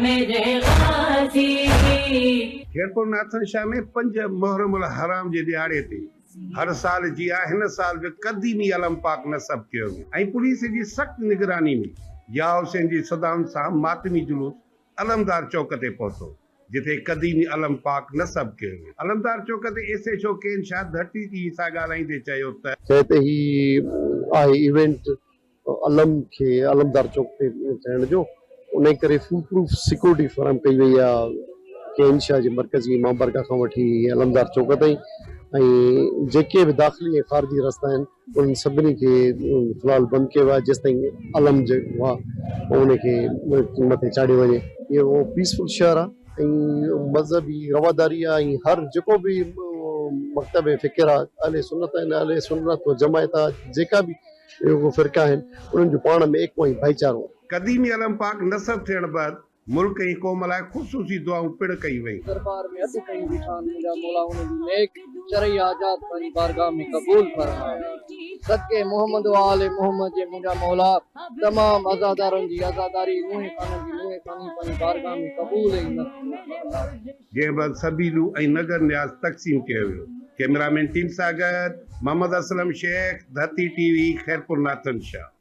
ميري غازي. خيرپور ناٿن شاهه ۾ 5 محرم الحرام جي ڏهاڙي تي هر سال جيان هن سال به قديمي علم پاڪ نصب ڪيو ويو ۽ پوليس جي سخت نگراني ۾ يا حسين جي صدائن سان ماتمي جلوس علمدار چوڪ تي پهتو جتي قديمي علم پاڪ نصب ڪيو ويو. علمدار چوڪ تي ايس ايڇ او ڪين شاهه ڌرتي ٽي وي سان ڳالهائيندي چيو ته. جنهن تي هي آهي ايونٽ علم کي علمدار چوڪ تي ٿيڻ جو انهي ڪري فول پروف سيڪيورٽي فراهم ڪئي وئي آهي ڪين شاهه جي مرڪزي امام بارگاهه کان وٺي علمدار چوڪ تائين ۽ جيڪي به داخلي ۽ خارجي رستا آهن انهن سڀني کي في الحال بند ڪيو ويو آهي جيستائين علم جيڪو آهي ان کي مٿي چاڙهيو وڃي. اهو پيسفل شهر آهي ۽ مذهبي رواداري آهي ۽ هر جيڪو به مڪتب فڪر آهي اهل سنت آهن اهل سنت و جماعت آهي جيڪا به اهي فرقا آهن انهن جو پاڻ ۾ ايڪو ۽ ڀائيچارو. قديمي علم پاڪ نصب ٿيڻ بعد ملڪ ۽ قوم لاء خصوصي دعائون پڻ ڪيون ويون. دربار ۾ اڏ ڪيون بيٺا آهن منهنجا مولا انهن جون نيڪ شرعي حاجات پنهنجي بارگاهه ۾ قبول فرماء صدقي محمد و آل محمد جي منهنجا مولا تمام عزادارن جي عزاداري نوحي خانن جي نوحي خاني پنهنجي بارگاهه ۾ قبول ۽ منظور فرماء. جنهن بعد سبيلو ۽ نگر نياز تقسيم ڪيو ويو. ڪئميرا مين ٽيم سان گڏ محمد اسلم شيخ، ڌرتي ٽي وي، خيرپور ناٿن شاهه.